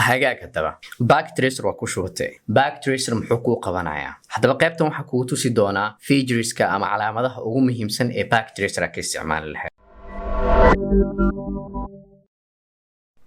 Hagaag, haddaba Packet Tracer waa ku shubatay. Packet Tracer muxuu kuu qabanayaa? Haddaba qaybtan waxaa kugu tusi doonaa featureska ama calaamadaha ugu muhiimsan ee Packet Tracer ka isticmaali lahayd.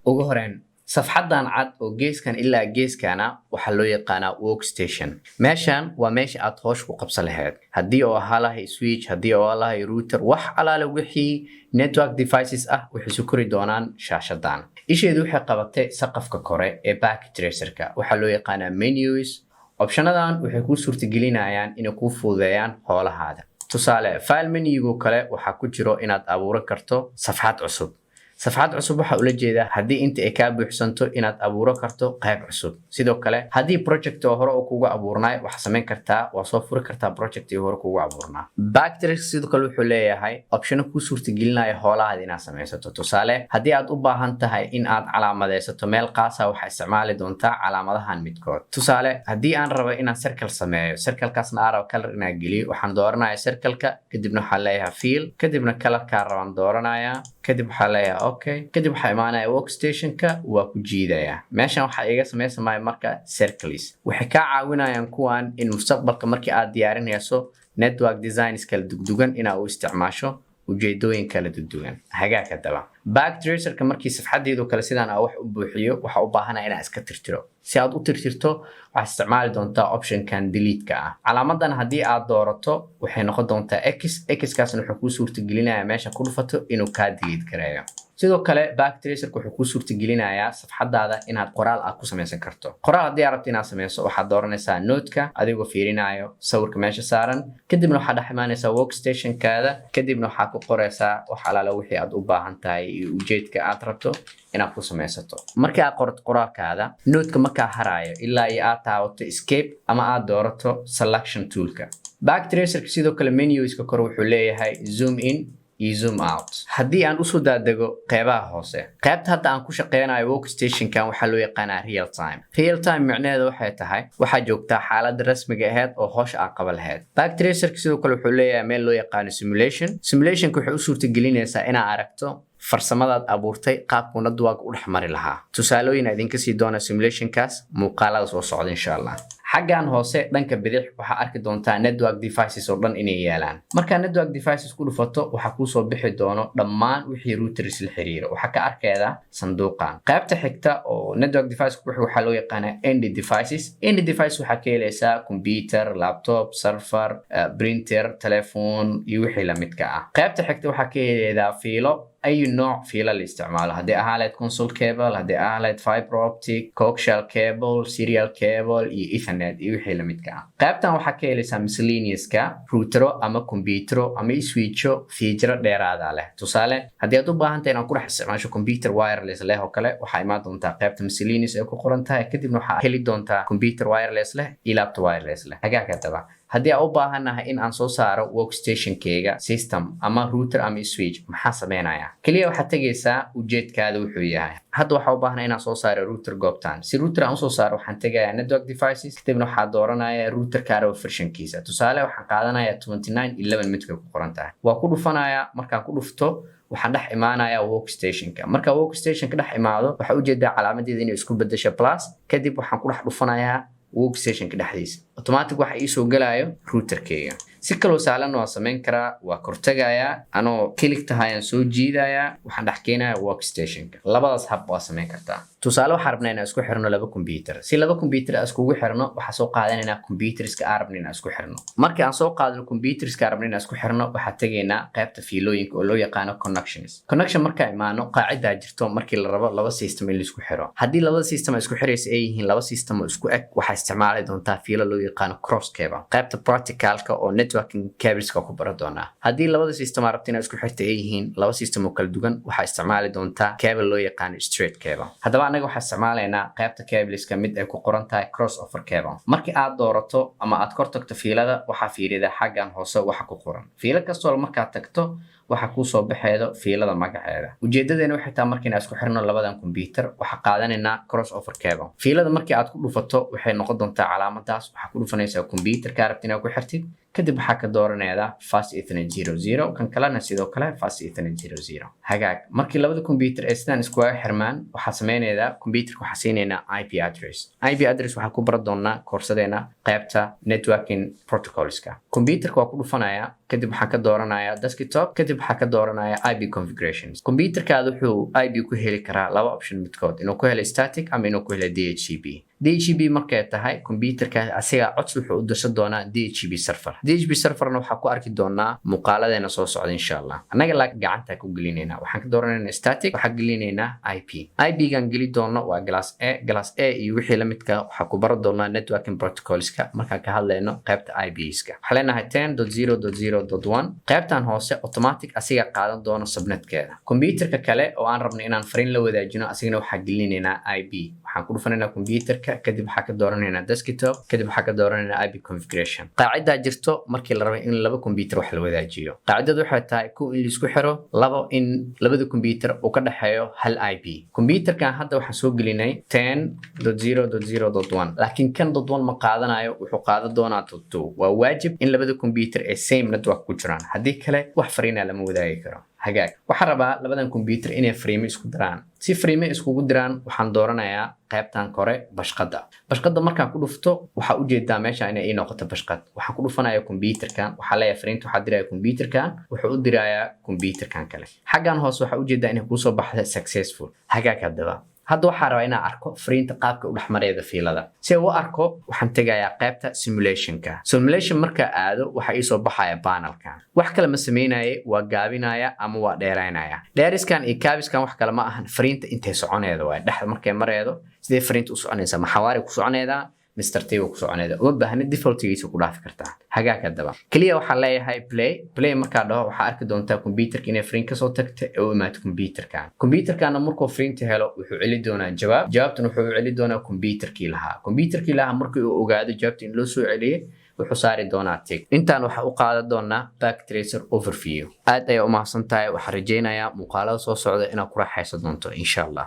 Ugu horeyn, safxaddan cad oo geeskan ilaa geeskana waxaa loo yaqaanaa workstation. Meeshan waa meesha aad hoosh ku qabsan lahayd, haddii oo ahaa lahay switch, haddii oo ahaa lahay router, wax alaale wixii network devices ah waxay su kori doonaan shaashadan. Isheedu waxay qabatay saqafka kore ee Packet Tracerka. Waxaa loo yaqaanaa menus. Optionadan waxay kuu suurtagelinayaan inay kuu fududeeyaan hoolahaada. Tusaale, file menugo kale waxaa ku jiro inaad abuuran karto safxad cusub. Safxad cusub waxaa ula jeedaa haddii inta ay kaa buuxsanto inaad abuuro karto qayb cusub. Sidoo kale, haddii project oo hore oo kuga abuurnaay, waxaa samayn kartaa, waa soo furi kartaa project ii hore kugu abuurnaa. Backtrack sidoo kale wuxuu leeyahay optiono kuu suurtagelinaya hoolahaada inaad samaysato. Tusaale, haddii aad u baahan tahay in aad calaamadeysato meel qaasa, waxaa isticmaali doontaa calaamadahan midkood. Tusaale, haddii aan rabo inaan circle sameeyo, circlekaasna aan rabo color inaan geliyo, waxaan dooranaya circleka, kadibna waxaan leeyahay fill, kadibna colorkaa rabaan dooranayaa, kadib waxaa leeyahay okay, kadib waxaa imaanaya workstationka, waa ku jiidaya. Meeshan waxaa iga samaysamaya marka circles. Waxay kaa caawinayaan kuwan in mustaqbalka markii aad diyaarinayso network designs kala dugdugan inaad u isticmaasho ujeedooyin kala duduwan. Hagaag, haddaba Packet Tracerka markii safxadeedu kale sidaan aa wax u buuxiyo, waxaa u baahanaya inaan iska tirtiro. Si aad u tirtirto, waxaad isticmaali doontaa optionkan delete-ka ah. Calaamadan haddii aad doorato, waxay noqon doontaa X. X-kaasna wuxuu kuu suurtagelinayaa meesha ku dhufato inuu kaa delete gareeyo. Sidoo kale, Packet Tracerka wuxuu kuu suurtagelinayaa safxadaada inaad qoraal aad ku samaysan karto. Qoraal haddii aad rabto inaad samayso, waxaad dooranaysaa noteka adigoo fiirinayo sawirka meesha saaran, kadibna waxaad dhex imaanaysaa workstationkaada, kadibna waxaad ku qoraysaa wax alaala wixii aad u baahan tahay iyo ujeedka aad rabto inaad ku samaysato. Markii aad qorato qoraalkaada, noteka markaa haraayo ilaa iyo aad taabato escape ama aad doorato selection toolka. Packet Tracerka sidoo kale menuska kore wuxuu leeyahay zoom in iyo zoom out. Haddii aan usoo daadego qeybaha hoose, qaybta hadda aan ku shaqeynayo workstationkan waxaa loo yaqaanaa real time. Real time micnaheedu waxay tahay waxaa joogtaa xaaladda rasmiga ahayd oo howsha aan qaba lahayd. Packet Tracerka sidoo kale wuxuu leeyahay meel loo yaqaano simulation. Simulationka waxay u suurtagelinaysaa inaad aragto farsamadaad abuurtay qaabkuu network u dhex mari lahaa. Tusaalooyin idinka sii doona simulationkaas muuqaalada soo socda, insha Allah. Xaggan hoose dhanka bidix waxaa arki doontaa network devices oo dhan inay yaalaan. Markaa network devices ku dhufato, waxaa kuusoo bixi doono dhammaan wixii routers la xiriiro. Waxaa ka arkeeda sanduuqan. Qaybta xigta oo network device ku waxaa loo yaqaanaa end devices. End device waxaa ka helaysaa computer, laptop, server, printer, telephone iyo wixii lamidka ah. Qaybta xigta waxaa ka helaydaa fiilo, ayu nooc fiilo la isticmaalo, haddii ahaa lahayd console cable, haddii ahaa lahayd fiber optic, coaxial cable, serial cable iyo ethernet iyo wixii lamidka ah. Qaybtan waxaa ka helaysaa miscellaneouska, routero ama computero ama switcho feature dheeraada leh. Tusaale, haddii aad u baahan tahay inaad ku dhex isticmaasho computer wireless leh oo kale, waxaa imaan doontaa qaybta miscellaneous ee ku qoran tahay, kadibna waxaa heli doontaa computer wireless leh iyo laptop wireless leh. Hagaag, haddaba haddii aan u baahannahay in aan soo saaro workstationkeyga system ama router ama switch, maxaa sameynaya? Keliya waxaad tegaysaa ujeedkaada wuxuu yahay. Hadda waxaa u baahnaa inaan soo saaro router goobtan. Si router aan usoo saaro, waxaan tegayaa network devices, kadibna waxaa dooranaya routerka rabo versionkiisa. Tusaale, waxaan qaadanayaa 2911 midkay ku qoran tahay, waa ku dhufanayaa. Markaan ku dhufto, waxaan dhex imaanayaa workstationka. Marka workstationka dhex imaado, waxaa ujeedaa calaamadeeda inay isku bedesho plus. Kadib waxaan ku dhex dhufanayaa workstationka dhexdiisa, automatic waxa iisoo gelayo routerkeyga. Si kaloo sahlan waa samayn karaa: waa kortegayaa, anoo click tahayaan soo jiidayaa, waxaan dhex keenayaa workstationka. Labadaas hab waa samayn kartaa. Tusaale, waxaan rabnaa inaan isku xirno laba computer. Si laba computer aan iskugu xirno, waxaa soo qaadanaynaa computerska aan rabna inaan isku xirno. Markii aan soo qaadano computerska aan rabna inaan isku xirno, waxaa tegaynaa qaybta fiilooyinka oo loo yaqaano connections. Connection markaa imaano, qaacidaa jirto markii la rabo laba system in laisku xiro. Haddii labada system ay isku xiraysa ay yihiin laba system oo isku eg, waxaa isticmaali doontaa fiilo loo yaqaano cross cable. Qaybta practicalka oo networking cableska ku baran doonaa. Haddii labada system aa rabta inaad isku xirta ay yihiin laba system oo kala duwan, waxaa isticmaali doontaa cable loo yaqaano straight cable. Haddaba annaga waxaa isticmaalaynaa qaybta cableska mid ay ku qoran tahay cross over cable. Markii aad doorato ama aad kor tagto fiilada, waxaa fiirida xaggan hoose waxa ku qoran. Fiilo kastoo markaad tagto, Waxaa kuusoo baxeedo fiilada magaceeda. Ujeedadeena waxay tahay marka inaan isku xirno labadan computer, waxaa qaadanaynaa crossover cable. Fiilada markii aad ku dhufato, waxay noqon doontaa calaamadaas. Waxaa ku dhufanaysaa computerka rabta inaad ku xirtid, kadib waxaa ka dooranaydaa Fast Ethernet 00, kan kalena sidoo kale Fast Ethernet 00. Hagaag, markii labada computer ay sidaan iskugaga xirmaan, waxaa sameynaydaa computerka waxaa siinaynaa IP address. IP address waxaa ku baran doonaa koorsadeena qaybta networking protocolska. Computerka waa ku dhufanayaa, kadib waxaan ka dooranayaa desktop, kadib waxaa ka dooranaya IP configurations. Computerkaada wuxuu IP ku heli karaa laba option midkood: inuu ku helo static ama inuu ku helo DHCP. DHCP markay tahay, computerka asiga codsi wuxuu u dirsan doonaa DHCP server. DHCP serverna waxaa ku arki doonaa muuqaaladeena soo socda, insha Allah. Annaga laakiin gacanta ku gelinaynaa. Waxaan ka dooranaynaa static, waxaan gelinaynaa IP. IP-gan geli doono waa class A. Class A iyo wixii la midka waxaa ku baran doonaa networking protocolska markaan ka hadlayno qaybta IPska. Waxaan leenahay 10.0.0.1. Qaybtan hoose automatic asiga qaadan doono subnetkeeda. Computerka kale oo aan rabno inaan fariin la wadaajino, asigana waxaa gelinaynaa IP. Waxaan ku dhufanaynaa computerka, kadib waxaa ka dooranaynaa desktop, kadib waxaa ka dooranaynaa IP configuration. Qaacidaa jirto markii la rabo in laba computer wax la wadaajiyo. Qaacidadu waxay tahay: kow, in laisku xiro; labo, in labada computer uu ka dhexeeyo hal IP. Computerkan hadda waxaan soo gelinay 10.0.0.1, laakiin kan .1 ma qaadanayo, wuxuu qaadan doonaa .2. Waa waajib in labada computer ay same network ku jiraan, haddii kale wax fariina lama wadaagi karo. Hagaag, waxaan rabaa labadan computer inay fariimo isku diraan. Si fariimo iskugu diraan, waxaan dooranayaa qaybtan kore, bashqadda. Bashqadda markaan ku dhufto, waxaa ujeedaa meesha inay ii noqoto bashqad. Waxaan ku dhufanaya computerkan, waxaa leeyahay fariinta waxaa diraya computerkan, wuxuu u dirayaa computerkan kale. Xaggan hoose waxaa ujeedaa inay kuusoo baxda successful. Hagaag, haddaba hadda waxaa rabaa inaan arko fariinta qaabka u dhexmareeda fiilada. Si u arko, waxaan tegayaa qaybta simulationka. Simulation markaa aado, waxaa iisoo baxaya panelkan. Wax kale ma sameynaye, waa gaabinaya ama waa dheeraynaya. Dheeriskan iyo gaabiskan wax kale ma ahan, fariinta intay soconeeda waay. Dhexda markay mareedo, sidee fariinta u soconaysaa? Ma xawaari ku soconeedaa mise tartiiba ku soconeeda? Uma baahni, defaultigiisa ku dhaafi kartaa. Hagaag, haddaba keliya waxaan leeyahay play. Play markaa dhaho, waxaa arki doontaa computerka inay fariin kasoo tagta ee u imaato computerkan. Computerkana markuu fariinta helo, wuxuu celi doonaa jawaab. Jawaabtan wuxuu u celi doonaa computerkii lahaa. Computerkii lahaa markii uu ogaado jawaabta in loo soo celiyey, wuxuu saari doonaa tick. Intaan waxaa u qaadan doonaa Packet Tracer overview. Aad ayaa u mahadsan tahay. Waxaan rajaynayaa muuqaalada soo socda inaad ku raaxaysan doonto, insha Allah.